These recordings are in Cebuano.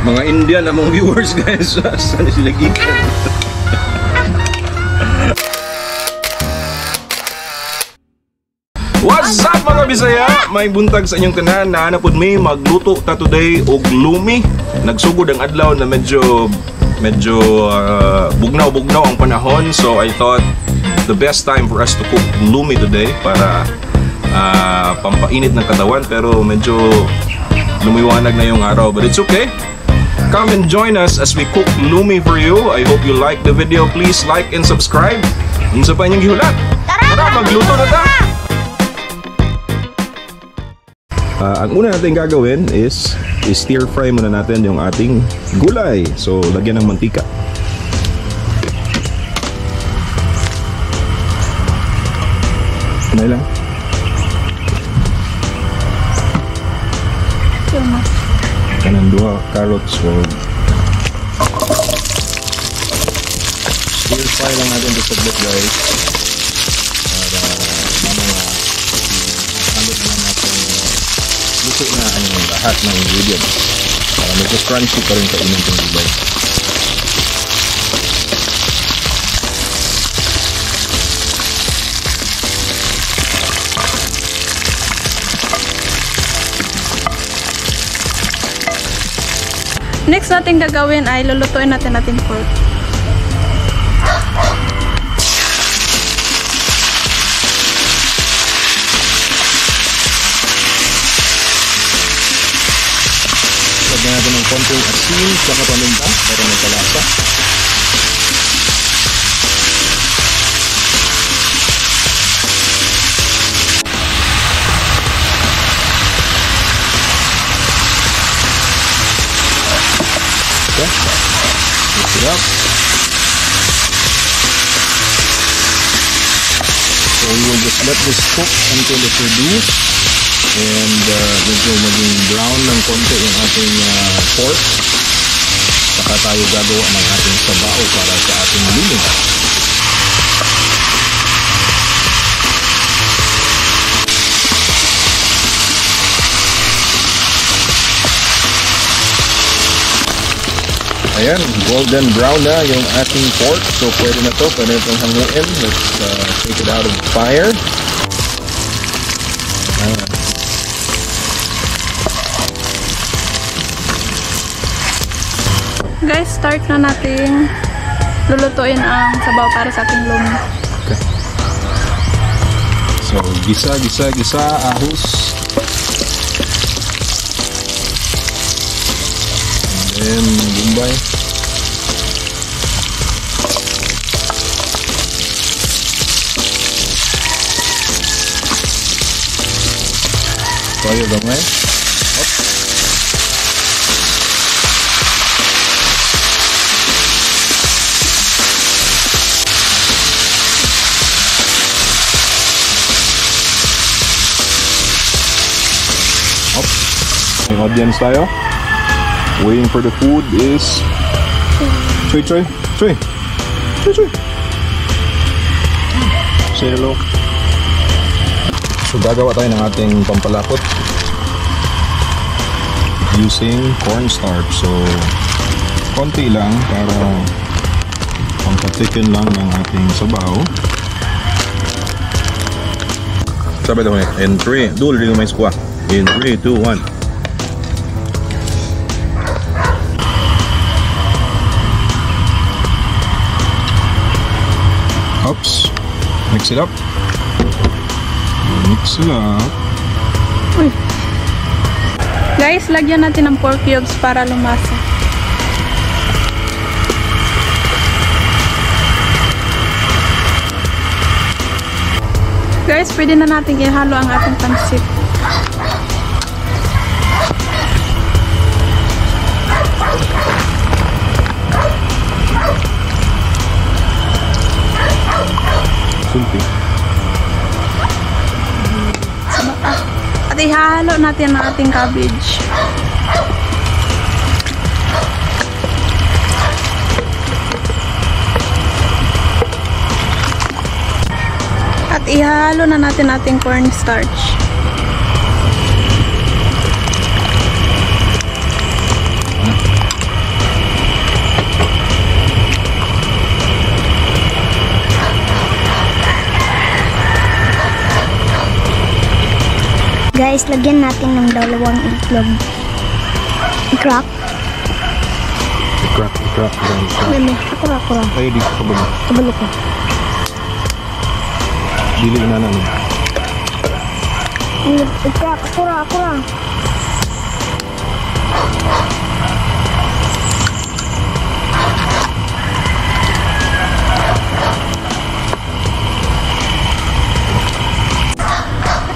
Mga Indian among viewers, guys. Saan sila gikan? What's up, mga Bisaya? May buntag sa inyong tanan. Naana pud mi magluto ta today og lumi. Nagsugod ang adlaw na medyo bugnaw-bugnaw ang panahon. So I thought the best time for us to cook lumi today para pampainit ng katawan, pero medyo lumiwanag na yung araw, but it's okay. Come and join us as we cook lumi for you. I hope you like the video. Please like and subscribe. Unsa pa inyong gihulat? Tara, magluto na ta! Ang una natin gagawin is stir fry muna natin yung ating gulay. So, lagyan ng mantika. Ano lang? Kanang duha carrots. So, stir fry lang natin ito saglit, guys. Para mamaya halo na natin, luto na ang lahat ng ingredients. Para medyo crunchy pa rin kainin itong gulay. Next natin gagawin ay lulutuin natin ating pork. Lagyan natin ng konting asin tsaka paminta para may kalasa. Okay. Mix it up. So we will just let this cook until it reduces and medyo maging brown ng konti yung ating pork. Saka tayo gagawa ng ating sabaw para sa ating lumi. Ayan, golden brown na yung ating pork. So pwede na to, pwede na itong hanguin. Let's take it out of the fire. Ayan. Guys, start na natin lulutuin ang sabaw para sa ating lumi. Okay. So, gisa, gisa, gisa, ahos. And then, Bombay. Toyo gamay. Up. Up. Yung audience tayo. Waiting for the food is Choy Choy Choy Choy Choy. Say hello. So gagawa tayo ng ating pampalapot using cornstarch. So konti lang para pampatikin lang ng ating sabaw. Sabay tayo. In 3, dulo rin may squat. In 3, 2, 1. Oops. Mix it up. Mix it up. Uy. Guys, lagyan natin ng pork cubes para lumasa. Guys, pwede na natin ihalo ang ating pansit. Sulti. At ihalo natin ang ating cabbage. At ihalo na natin ating cornstarch. Guys, lagyan natin ng dalawang itlog. I-crack. I-crack, i-crack, i-crack. Ano? Ako ra, ako ra. Ay, di ko ba? Kabalo ko. Dili na na. I-crack, ako ra, ako ra.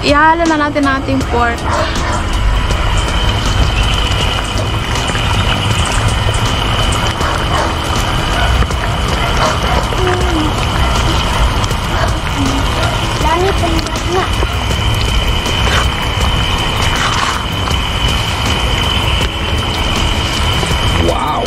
Ihalo na natin ang ating pork. Dami na. Wow!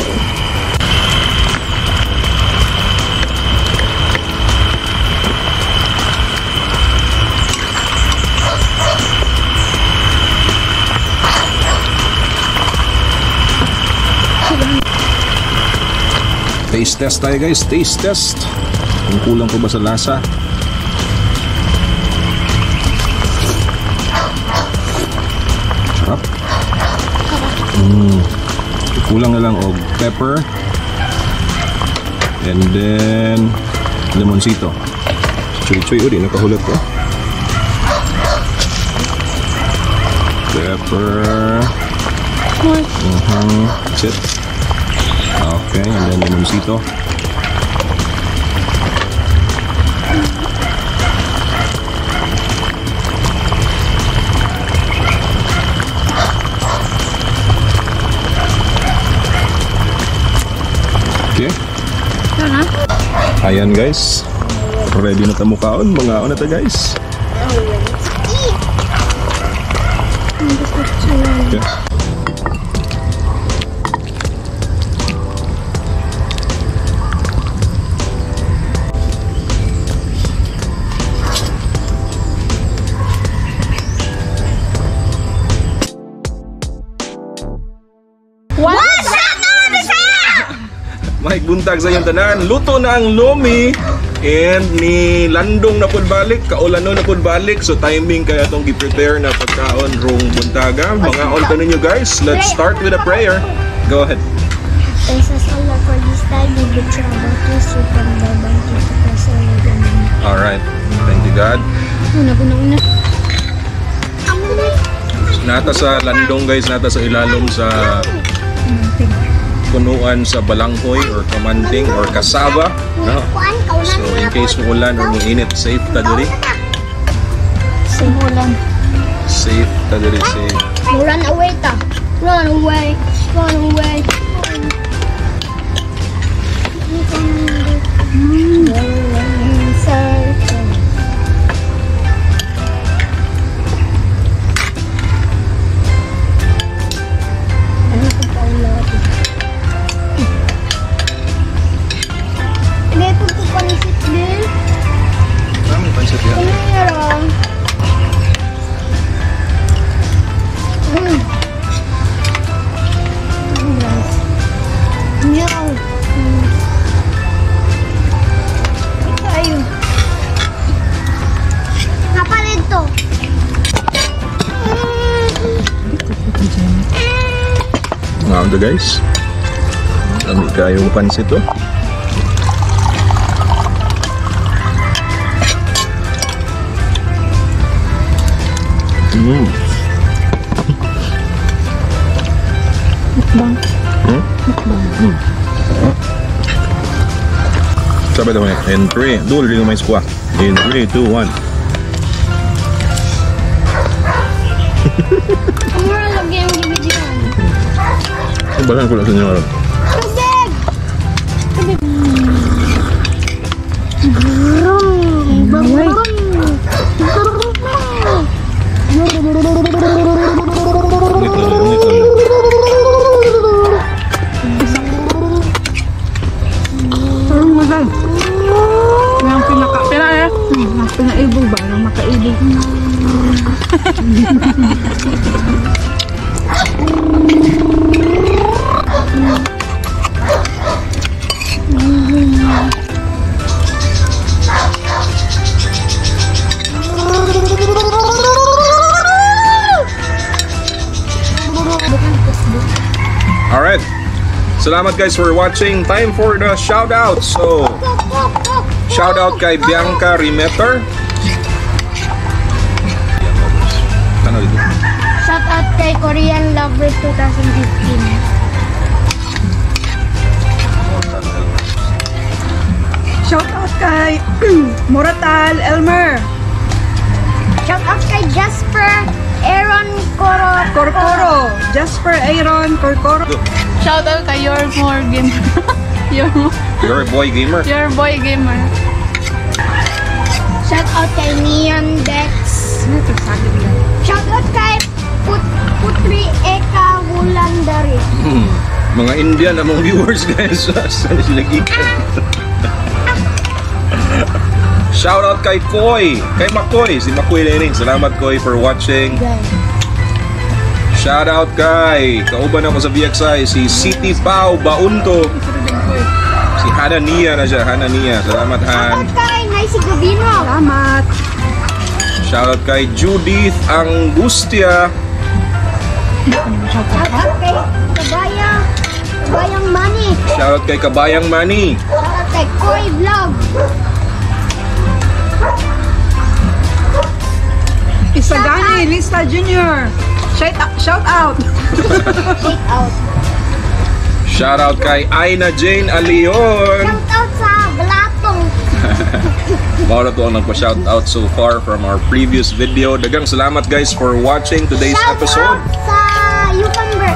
Taste test tayo, guys. Taste test. Kung kulang pa ba sa lasa. Sarap. Kulang na lang og pepper. And then limoncito. Chuy chuy, uli nakahulat ko. Pepper. That's it. Okay, and then limoncito. Okay. Ito na. Ayan, guys. Ready na ta mukaon. Mga na ta, guys. Okay. What's up, mga Bisaya? Mike buntag sa inyong tanan. Luto na ang lomi and ni landong na pud balik, kaulano na pud balik. So timing kaya atong gi-prepare na pagkaon rong buntaga. Mga on ta ninyo, guys. Let's start with a prayer. Go ahead. Thanks us Allah for this time. We good about you, super babang Jesus Christ, our Lord. Amen. All right. Thank you, God. Una, una, una. Nata sa landong, guys, nata sa ilalom sa punuan sa balanghoy or kamanting or kasaba. No? So in case muulan or muinit, safe ta diri. Simulan. Safe ta diri, safe. Run away ta. Run away. Run away. Ano ko pa ulo? Hindi po ko panisit din. Marami pansit yan. Ano meron? Meow. Ayun. Kapalit to. Mga guys. Lami kayong pansit to. Mukbang. Hmm? Mukbang. Sabi naman, in 3, dual rin may squat. In 3, 2, 1. Mura lagi ang gibidyoan. Balan ko lang sa inyo. Tubig! Tubig. Brum! Brum! Brum! Ungit lang, ungit lang. Sarang mo dyan. Yung pinaka... Pero eh, ang pinaibog ba? Yung makaibog. Salamat, guys, for watching. Time for the shout out. So, Cook, cook, cook. Shout out kay Bianca Rimeter. Ano dito? Shout out kay Korean Lover 2015. Shout out kay Moratal Elmer. Shout out kay Jasper Aaron Coro. Corcoro. Jasper Aaron Corcoro. Shout out kay Your More Gamer. You're a boy gamer. Your Boy Gamer. Shout out kay Neon Dex. Shout out kay Putri Eka Wulandari. Mga Indian among viewers, guys. Saan sila gikan? Shout out kay Koy, kay Makoy, si Makoy Lening. Salamat, Koy, for watching. Shout out kay kauban ako sa VXI, si City Pau Baunto. Si Hanania na siya, Hanania. Salamat, Shout Han. Out kay Nice Gabino. Salamat. Shout out kay Judith Angustia. Shout out kay Kabayang Money. Shout out kay Kabayang Manny. Shout out kay Koy Vlog. Isagani Lisa Jr. Shout out. Shout out. Shout out. Shout out kay Aina Jane Alion. Shout out sa Balatong. Mao na to ang nagpa-shout out so far from our previous video. Daghang salamat, guys, for watching today's Shout episode. Out sa Yucamber.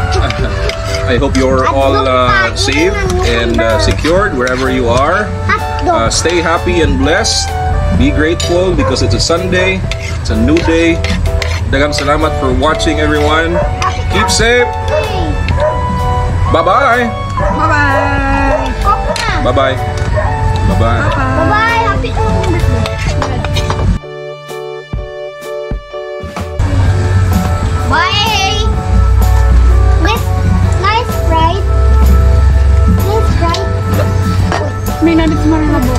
I hope you're all safe and secured wherever you are. Hotdog. Stay happy and blessed. Be grateful because it's a Sunday. It's a new day. Daghang salamat for watching, everyone. Keep safe. Hey, Bye-bye. Bye-bye. Cook na. Bye-bye. Bye-bye. Bye-bye. Happy birthday. Bye. Nice, nice ride. Nice ride. May nandito sa Marilabo.